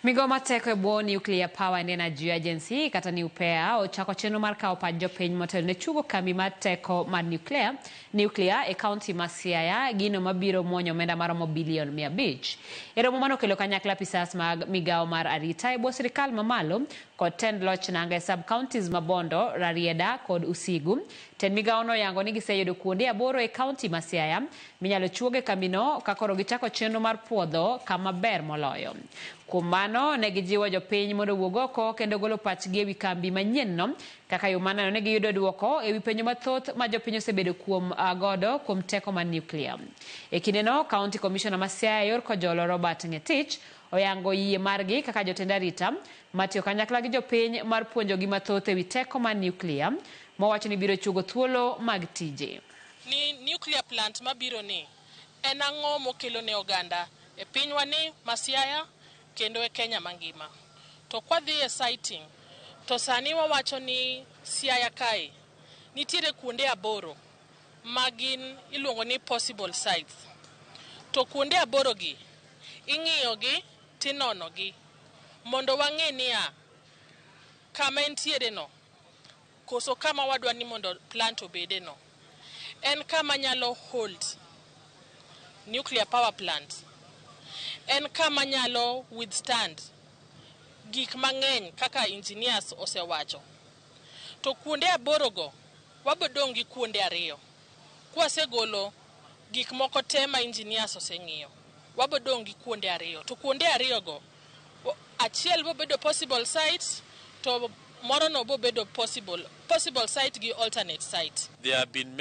Migao mar teko e bwo Nuclear Power and Energy Agency kata NUPEA ochako chenro mar kawo pach jopiny motelo ne chugo kambi mar teko mar nuclear e kaunti ma Siaya, gino mabiro muonyo omenda maromo bilion 500. E romo mane okelo kanyakla apisas mag migao mar arita e bwo sirikal mamalo kod tend loch nanga e sub counties ma Bondo, Rarieda kod Usigu, tend migao no oyango ni giseyudo kuonde aboro e kaunti ma Siaya minyalo chuoge kambino ka koro gichako chenro mar puodho kama ber moloyo. Kuom mano, ne gijiwo jopiny mondo owuog oko kendo golo pachgi ewi kambi manyienno kaka yo mar neno ni giyudo duoko ewi penjo mathoth ma jopiny osebedo kuom godo kuom teko mar nuclear. E kindeno, County Commissioner ma Siaya yor Kojolo Robert Ngetich oyango yie margi kaka jotend arita matiyo kanyakla gi jopiny mar puonjogi mathoth ewi teko mar nuclear mowacho ni biro chuogo thuolo mag tije. Ni nuclear plant mabiro ni en ang'o mokelo ne oganda e pinywa ni ma Siaya kendo e Kenya mangima. To kwadhi e siting to sani wawacho ni Siaya kae nitiere kuonde aboro ma gin iluongo ni possible sites. To kuonde aboro gi ing'iyo gi tinono gi mondo wang'e niya kama entiere no koso kama wadwa ni mondo plant obede no en kama nyalo hold nuclear power plant, en kama nyalo withstand gik mang'eny kaka engineers osewacho. To kuonde aboro go wabodong' gi kuonde ariyo. Kwasegolo gik moko te ma engineers oseng'iyo, wabodong' gi kuonde ariyo. To kuonde ariyo go, achiel bobedo possible site to moro no bobedo possible site gi alternate site. There have been